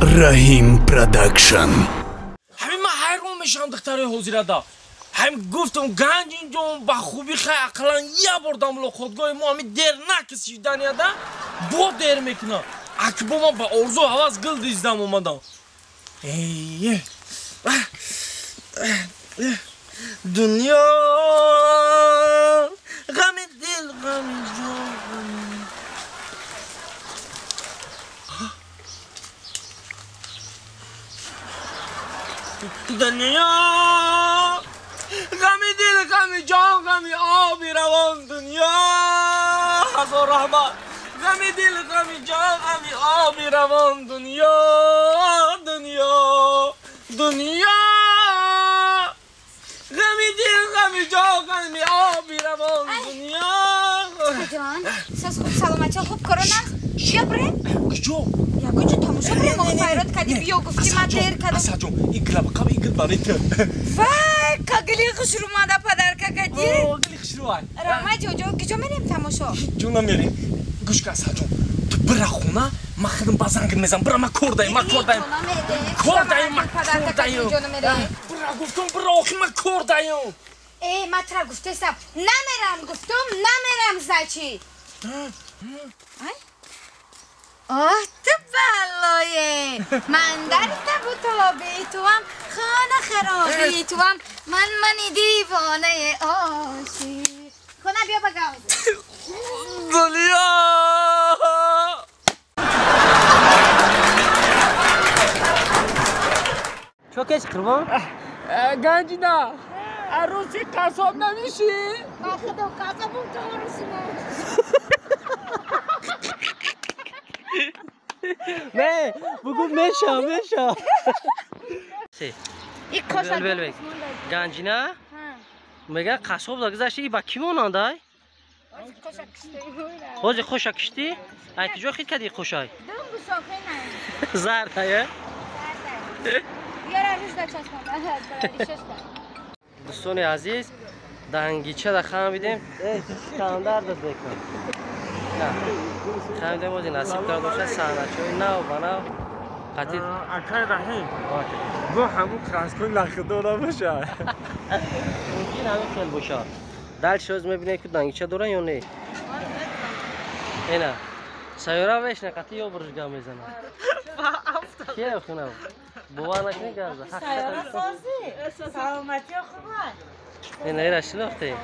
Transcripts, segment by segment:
Раҳим Продакшн. Ҳамин ман ҳайрон мешавам духтарои ҳозирада. Ҳамин гуфтам ганҷ инҷо ба хубӣ хай ақаллан як бор дар мулоқотгоҳи мо ҳамин дер накисиданияда бо дер мекунам. Акбо ман ба орзу ҳавас гил диздам омадам. Дунё ғами дил ғами ҷон. Дунё ғами дил ғами ҷон ғами оби равон дунё ҳазор раҳмат ғами дил ғами ҷон ғами оби равон дунё дунё дунё ғами дил ғами ҷон ғами оби равон дунё. Ҷон, саз хуб саломатӣ хуб корона чия бре? Куҷо? Ягон ҷо тамошо бре мо файрод кардӣ биё гуфтӣ ман дер кардам. Асаҷон, ин гила ба қаб ин гил барои ту. Вай, ка гили хушрӯмада падарка кардӣ? О, гили хушрӯай. Рамай ҷоҷо, куҷо мерем тамошо? Ҷо намерем. Гӯш кун Асаҷон, ту бира хона, ман худам ба зангит мезанам. Бира ман кор даем, ман кор даем. Кор даем, ман кор даем. Бира гуфтам, бира охи ман кор даем. Э, ман тура гуфтестам, намерам гуфтум, намерам значит. Ай? Оҳ, ту балое! Ман дар табу тоби туам, хона хароби туам, ман мани девонаи ошиқ. Хона биё ба гавз. Дунё! Чо кеш қурбон? Ганҷина, арӯси қассоб намешӣ? Ба худо қассобум то арӯси мо. Не, бугу меша, меша. Ганҷина? Мега қассоб гузашти, ба кӣ монандай? Ҳозир хоша киштӣ? Ай куҷо хит кардӣ хошай? Зард ая? Дӯстони азиз, дангичада хамидем. Стандарт бекун. Хамидем ози насиб карда бошад саҳначаҳои нав ба нав қатъи акай Раҳим. Бо ҳамун краскои лахидо набошад. Мумкин ҳамин хел бошад. Дальше оз мебинем ки дангича доран ё не. Ина сайёра вешна қатъи ё бурж гап мезанад. Кия хунав? Бовар накунед гап зад. Сайёра созӣ. Саломатӣ хуба. Ина ира шинохтем.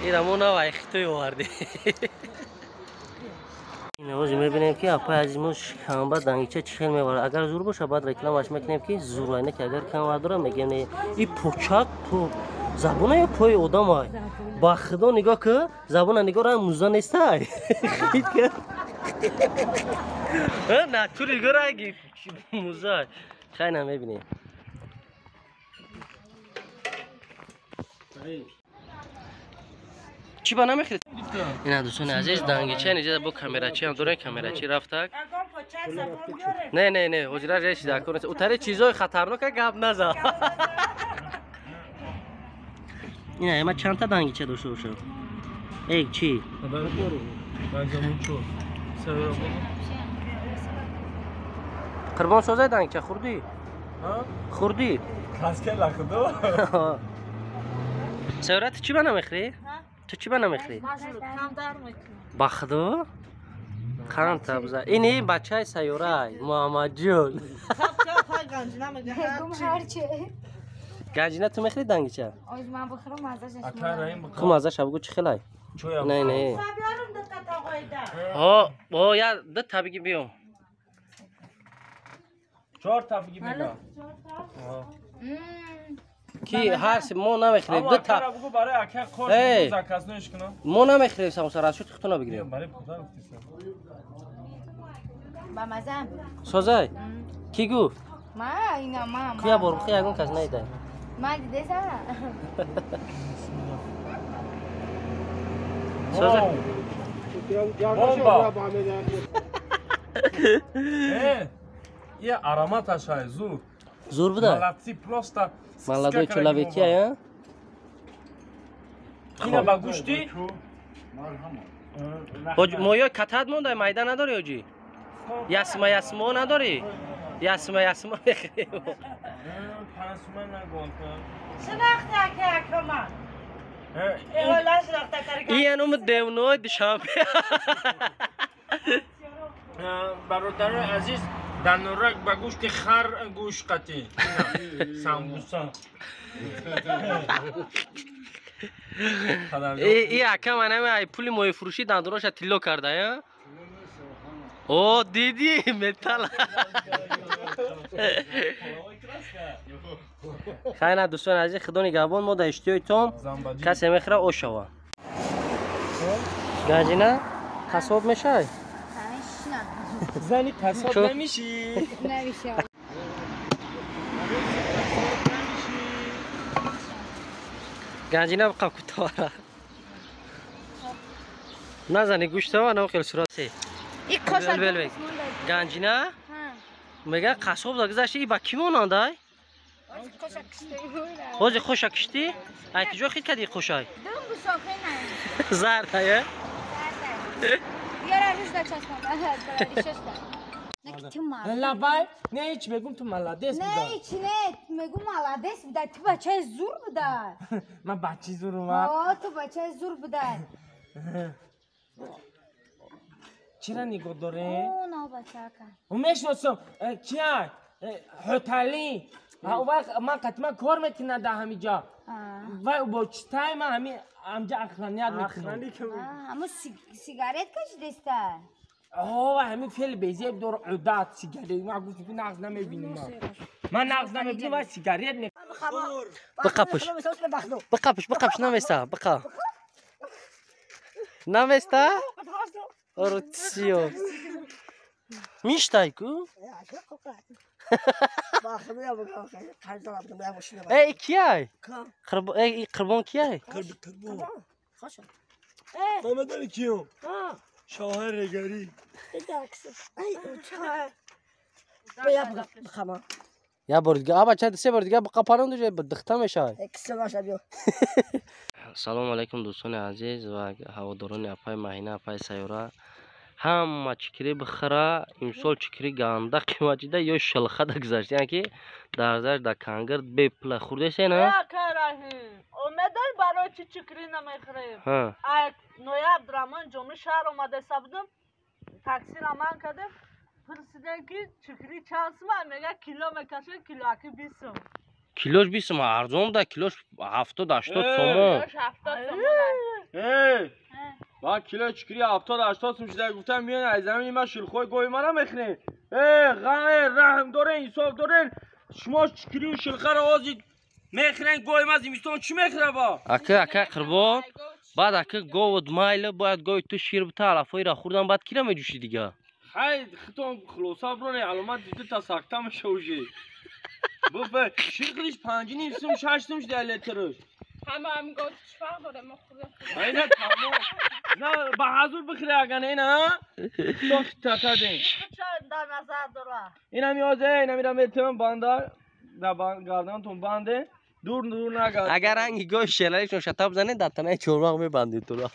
Ира мо нав ай хитой овардем. Ин мебинем ки апай азиз мо шикамба дангича чӣ хел меварад. Агар зур боша баъд рекламаш мекунем ки зур айна ки агар кам вар дора мегем не. И почак по забона ё пои одамай. Ба худо нигоҳ ку, забона нигоҳ ра муза нестай. На ту нигоҳ ра муза. Хай на мебинем. Чӣ ба намехӯред? Ина дӯстони азиз, дангича инҷа бо камерачи ҳам дорем, камерачи рафтак. Не, не, не, ҳозира реш дакор нест. Утари чизои хатарнока гап назан. Ина ма чандта дангича дошта бошам? Эй, чӣ? Қурбон созай дангича хурдӣ? Хурдӣ? Краска лахидо? Сайёра, ту чӣ ба намехӯрӣ? Ту чӣ ба намехӯрӣ? Ба худо? Қанд табза. Ини бачаи сайёрай, Муҳаммадҷон. Ганҷина ту мехӯрӣ дангича? Хуб маззаша бугу чӣ хелай? Не, не. Ҳо, о, я ду та биги биём. Чор та биги мегам. Ки ҳар мо намехӯрем ду та. Мо намехӯрем самоса, расчёти худтона бигирем. Созай? Кӣ гуфт? Куя бор бихӯ ягон кас наидай. Созай? Бомба! Е ароматашай зур. Зур буда? Молодцы, просто. Молодой человек, я? Ина ба гӯшти? Моё катат монда, майда надори оҷи? Ясма ясмо надори? Ясма ясма мехӯрем. 5 суман нагон. Шинохта ака акама. Эҳола шинохта карга. Ин девной Душанбе. Бародарои азиз, дар Норак ба гӯшти хар гӯшт қатӣ. Самбуса. И ака манами ай пули моҳифурӯшӣ дандонаша тилло карда, я? О, диди, металл. Хайна, дӯстони азиз, худо нигаҳбон, мо дар иштиёитон касе мехӯра ош шава. Ганҷина, қассоб мешавӣ? Зани қассоб намешӣ? Намешавам. Ганҷина биқаб кутовара. Назани гӯштава, на хел сурат. Ганҷина мега қассоб да гузашти, и ба кӣ монандай? Ҳозир хоша киштӣ? Ай куҷо хит кардӣ хошай? Зарда, я? Лабай, не ҳеч мегум ту молодец буда. Не ҳеч не, мегум молодец буда. Ту бачаи зур буда. Ман бачаи зурум, а? О, ту бачаи зур буда. Чира нигоҳ дорӣ? О, на бачака. О, мешиносам. Кия? Ҳотали. Вай ман қатима кор мекунад дар ҳамин ҷо. Вай бо читай ман ҳамин амҷа охраният мекунам. Ҳамун сигарет кашидеста? О, вай ҳамин феъли безеб дор, одат сигарет. Ман гуфтам ки нағз намебинам. Ман нағз намебинам, вай сигарет ме. Биқапш. Биқапш, биқапш наместа, биқа. Наместа? Орутсиё. Миштай ку? Эй, кияй? Эй, қурбон кияй? Қурбон. Ман медонӣ киём? Шоҳи регарӣ. Я бор дига, аба чанд се бор дига биқапарон дуҷа дихта мешавад. Салому алайкум дӯстони азиз ва ҳаводорони апаи Маҳина, апаи Сайёра. Ҳама чикирӣ бихӯра, имсол чикирӣ ганда қимат шида ё шилхада гузашт, яъне ки дарзаш дар кангир бепула хӯрдесе на? Омедай барои чи чикирӣ намехӯрем? Ай ноябр ман ҷоми шаҳр омадеса будам, таксира ман кардем, пурсидем ки чикирӣ чанд сум, мега кило мекашем, килоаки 20 сум. Килош 20 сум арзон буда, килош 70-80 сомон. Эй! Ман кило чикирӣ 70-80 сум шуда гуфтам, миён аз замини ман шилхои гови мана мехӯрен. Э, ғам, раҳм дорен, инсоф дорен. Шумо чикирию шилхаро ҳозир мехӯрен, гови ман зимистон чӣ мехӯра ба? Ака, ака қурбон, баъд ака говот майла, бояд гови ту шир бита, алафоира хӯрдан, баъд кира меҷӯшӣ дига? Хай, хитон хулоса броне, аломат дида та сакта меша уже. Буфе, шир худиш 5.5 сум, 6 сум шуда литраш. Ҳама ҳам гов чӣ фарқ дорад, мо хӯрда. Айна тамом. На, ба ҳазур бихӯре аган ина, то хитатадем. Дар назар дора. Ина миёзе, ина мира метавон банда, дар гардантон банде, дур дур нагард. Агар ранги гови шелалишон шата бизанед, дар танаи чормағ мебандед туро.